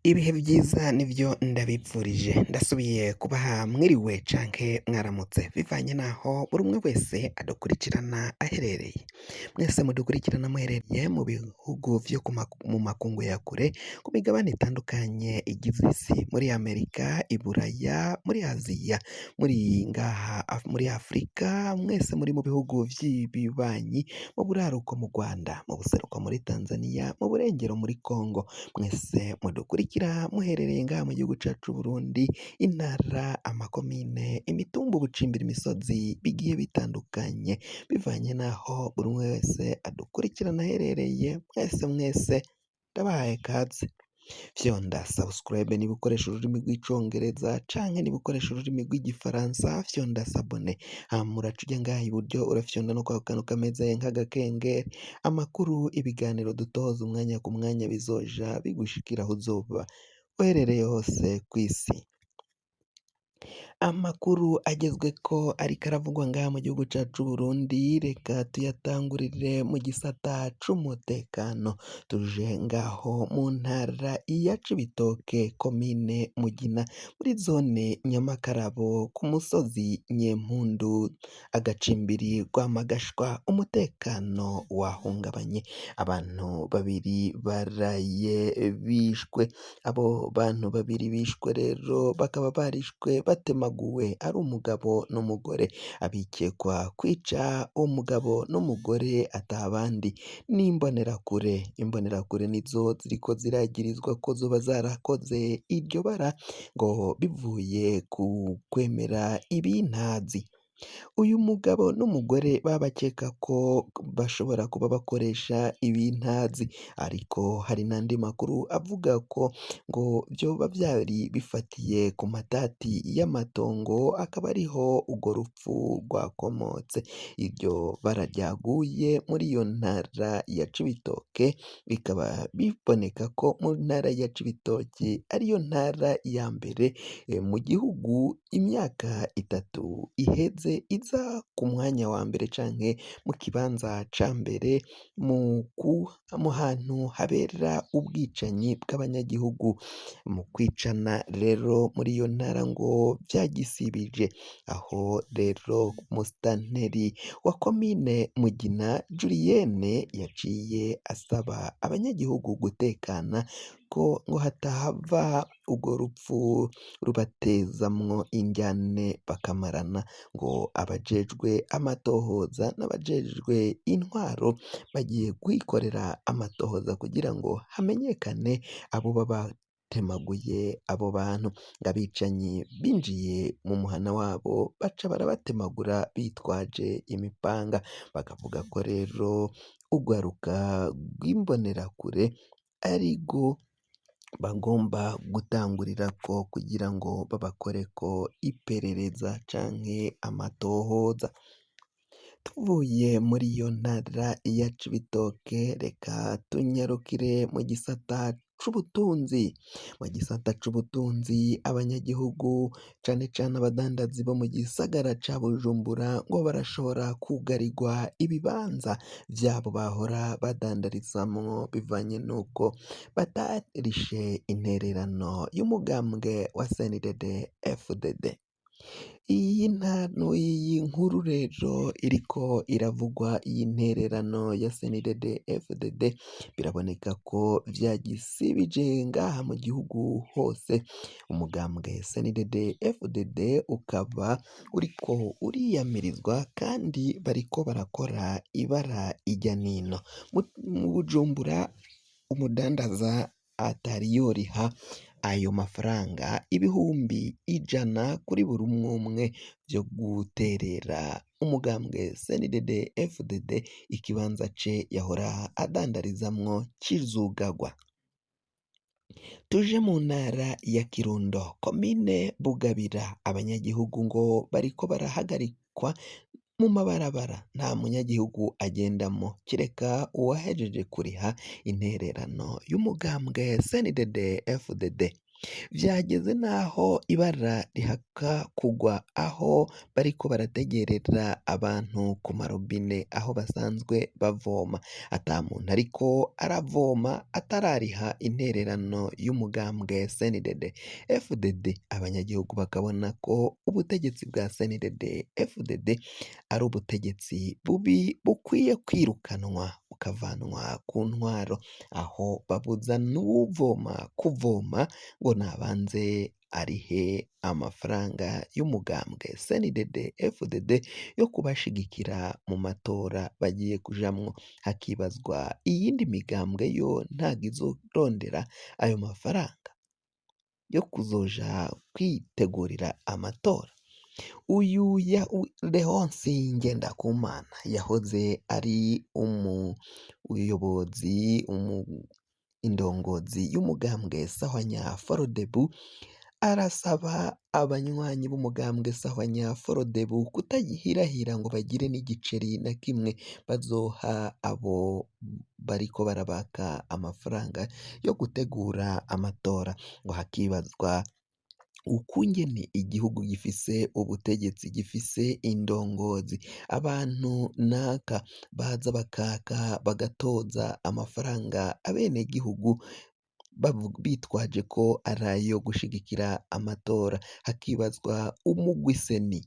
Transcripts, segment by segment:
Ibihe vyiza nivyo ndabipfurije, ndasubiye kubaha mwiriwe canke mwaramutse bivanye naho buri umwe wese adukurikirana aherereye. Mwese mudukurikirana muherereye mu bihugu vyo mu makungu ya kure, ku migabane itandukanye igize isi, muri Amerika, Iburaya, muri Aziya, muri ngaha muri Afrika, mwese muri mu bihugu vy'ibibanyi, mu buraruko mu Rwanda, mu buseruko muri Tanzania, mu burengero muri Congo, mwese mudukurikira muherereye ngaha mu gihugu cacu c'Uburundi, intara, amakomine, imitumba, ubucimbiri, imisozi bigiye bitandukanye, bivanye n'aho buri umwe wese adukurikirana aherereye, mwese mwese ndabahaye kaze. Fyonda subscribe niba ukoresha ururimi rw'icongereza canke niba ukoresha ururimi rw'igifaransa, fyonda s'abonner, hama uraca uja ngaha iburyo urafyonda no kwako kantu kameze nk'agakengeri, amakuru, ibiganiro dutoza umwanya ku mwanya bizoja bigushikira aho uzoba uherereye hose kw'isi. Amakuru agezweko ariko aravugwa ngaha mu gihugu cacu c'Uburundi, reka tuyatangurire mu gisata c'umutekano, tuje ngaho mu ntara ya Cibitoke, komine Mugina, muri zone Nyamakarabo, ku musozi Nyempundu, agacimbiri Rwamagashwa, umutekano wahungabanye, abantu babiri baraye bishwe, abo bantu babiri bishwe rero bakaba barishwe batemaguwe ari umugabo n'umugore, abikekwa kwica umugabo n'umugore atabandi n'imbonerakure, imbonerakure nizo ziriko ziragirizwa ko zoba zarakoze iryo bara ngo bivuye ku kwemera ibintazi. Uyu mugabo n'umugore babakeka ko bashobora kuba bakoresha ibintazi, ariko hari n'andi makuru avuga ko ngo vyoba vyari bifatiye ku matati y'amatongo, akaba ariho urwo rupfu rwakomotse. Iryo bara ryaguye muri iyo ntara ya Cibitoke, bikaba biboneka ko mu ntara ya Cibitoke ariyo ntara ya mbere mu gihugu imyaka 3 iheze iza ku mwanya wa mbere canke mu kibanza ca mbere mu hantu habera ubwicanyi bw'abanyagihugu. Mu kwicana rero muri iyo ntara ngo vyagisibije, aho rero musitanteri wa komine Mugina Julienne yaciye asaba abanyagihugu gutekana ko ngo hatahava urwo rupfu rubatezamwo injyane bakamarana, ngo abajejwe amatohoza n'abajejwe intwaro bagiye kwikorera amatohoza kugira ngo hamenyekane abo babatemaguye abo bantu, ngo abicanyi binjiye mu muhana wabo baca barabatemagura bitwaje imipanga, bakavuga ko rero urwaruka rw'imbonerakure arirwo bagomba gutangurirako kugira ngo babakoreko iperereza canke amatohoza. Tuvuye muri iyo ntara ya Cibitoke, reka tunyarukire mu gisata c'ubutunzi. Mu gisata c'ubutunzi abanyagihugu cane cane abadandazi bo mu gisagara ca Bujumbura ngo barashobora kugarirwa ibibanza vyabo bahora badandarizamwo bivanye n'uko batarishe intererano y'umugambwe wa CNDD FDD. Iyi ntano iyi nkuru rero iriko iravugwa y'intererano ya CNDD FDD, biraboneka ko vyagisibije ngaha mu gihugu hose. Umugambwe CNDD FDD ukaba uriko uriyamirizwa kandi bariko barakora ibara irya nino. Mu Bujumbura umudandaza atari yoriha ayo mafaranga 100,000 kuri buri umwe umwe vyo guterera umugambwe CNDD FDD, ikibanza ce yahora adandarizamwo kizugagwa. Tuje mu ntara ya Kirundo, komine Bugabira, abanyagihugu ngo bariko barahagarikwa mu mabarabara, nta munyagihugu agendamo kireka uwahejeje kuriha intererano y'umugambwe CNDD FDD. Vyageze n'aho ibara rihaka kugwa aho bariko barategerera abantu ku marobine aho basanzwe bavoma, ata muntu ariko aravoma atarariha intererano y'umugambwe CNDD FDD. Abanyagihugu bakabona ko ubutegetsi bwa CNDD FDD ari ubutegetsi bubi bukwiye kwirukanwa bukavanwa ku ntwaro, aho babuza n'uwuvoma kuvoma ngo nabanze arihe amafaranga y'umugambwe CNDD FDD yo kubashigikira mu matora bagiye kujamwo, hakibazwa iyindi migambwe yo ntago izorondera ayo mafaranga yo kuzoja kwitegurira amatora. Uyu ya Leonce Ngendakumana yahoze ari umuyobozi indongozi y'umugambwe Sahwanya Forodebu arasaba abanywanyi b'umugambwe Sahwanya Forodebu kutagihirahira ngo bagire n'igiceri na kimwe bazoha abo bariko barabaka amafaranga yo gutegura amatora, ngo hakibazwa ukungene igihugu gifise ubutegetsi gifise indongozi abantu naka baza bakaka bagatoza amafaranga abenegihugu bitwaje ko ari ayo gushigikira amatora, hakibazwa umugwi seni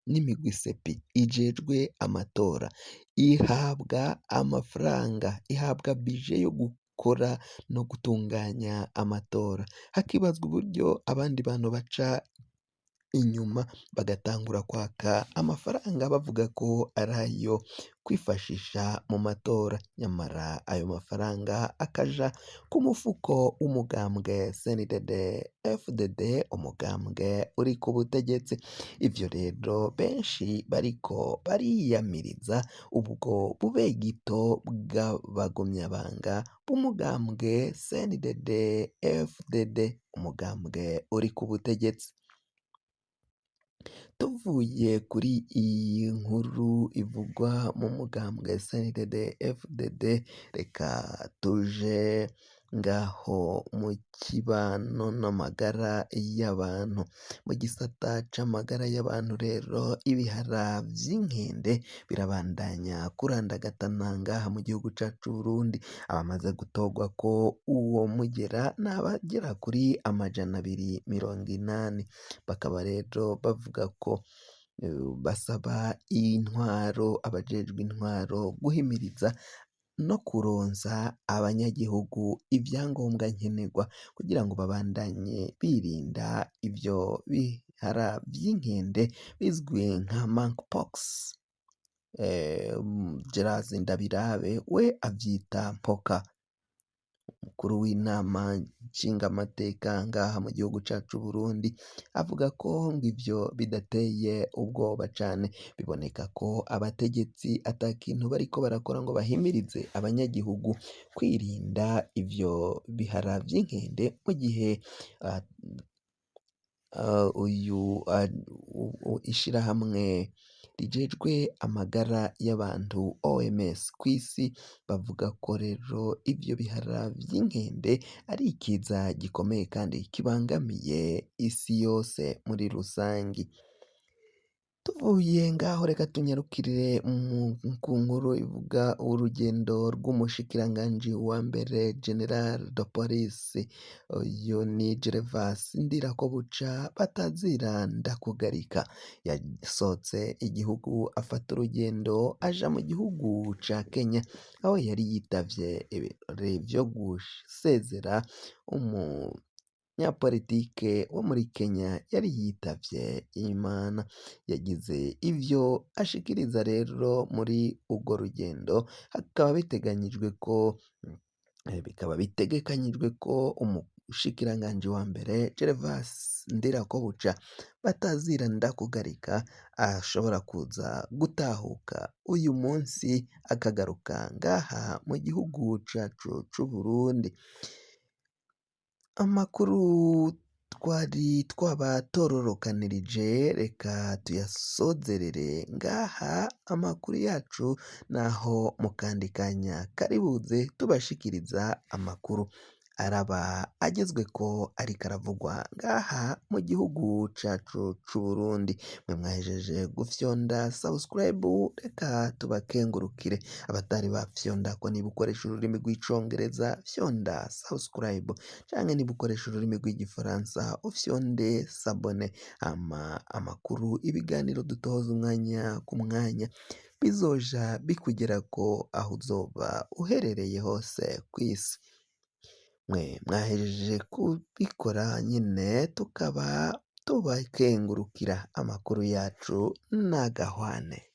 n'imigwi sepi ijejwe amatora ihabwa amafaranga ihabwa bije yo gukora no gutunganya amatora, hakibazwa uburyo abandi bantu baca inyuma bagatangura kwaka amafaranga bavuga ko ari ayo kwifashisha mu matora, nyamara ayo mafaranga akaja ku mufuko w'umugambwe CNDD FDD, umugambwe uri ku butegetsi. Ivyo rero benshi bariko bariyamiriza ubwo bubegito bw'abagumyabanga b'umugambwe CNDD FDD, umugambwe uri ku butegetsi. Tuvuye kuri iyi nkuru ivugwa mu mugambwe CNDD FDD, reka tuje ngaho mu kibano n'amagara y'abantu. Mu gisata c'amagara y'abantu rero ibihara vy'inkende birabandanya kurandagatana ngaha mu gihugu cacu c'Uburundi. Abamaze gutorwa ko uwo mugera n'abagera kuri 280, bakaba rero bavuga ko basaba intwaro, abajejwe intwaro guhimiriza no kuronsa abanyagihugu ivyangombwa nkenerwa kugira ngo babandanye birinda ivyo bihara vy'inkende bizwi nka monkeypox. Gerard Ndabirabe we avyita mpoka. Umukuru w'inama nshingamateka ngaha mu gihugu cacu c'Uburundi avuga ko ngo ivyo bidateye ubwoba cane, biboneka ko abategetsi ata kintu bariko barakora ngo bahimirize abanyagihugu kwirinda ivyo bihara vy'inkende, mu gihe uyu ishirahamwe rijejwe amagara y'abantu OMS kw'isi bavuga ko rero ivyo bihara vy'inkende ari ikiza gikomeye kandi kibangamiye isi yose muri rusangi. Tuvuye ngaho reka tunyarukire ku nkuru ivuga urugendo rw'umushikiranganji wa mbere General de Police, uyu ni Gervas Ndirakobuca batazira ndakugarika, yasohotse igihugu afata urugendo aja mu gihugu ca Kenya, aho yari yitavye ibirori vyo gusezera umunyapolitike wo muri Kenya yari yitavye Imana. Yagize ivyo ashikiriza rero muri urwo rugendo, hakaba biteganyijwe ko bikaba bitegekanyijwe ko umushikiranganji wa mbere Gervas Ndirakobuca batazira ndakugarika ashobora kuza gutahuka uyu munsi akagaruka ngaha mu gihugu cacu c'Uburundi. Amakuru twari twabatororokanirije reka tuyasozerere ngaha amakuru yacu, naho mu kandi kanya karibuze tubashikiriza amakuru araba agezweko ariko aravugwa ngaha mu gihugu cacu c'Uburundi. Mwe mwahejeje gufyonda subscribe, reka tubakengurukire. Abatari bafyonda ko, niba ukoresha ururimi rw'icongereza fyonda subscribe, canke niba ukoresha ururimi rw'igifaransa ufyonde s'abonner, hama amakuru, ibiganiro dutoza umwanya ku mwanya bizoja bikugerako aho uzoba uherereye hose kw'isi. Mwe mwahejeje kubikora nyene, tukaba tubakengurukira. Amakuru yacu n'agahwane.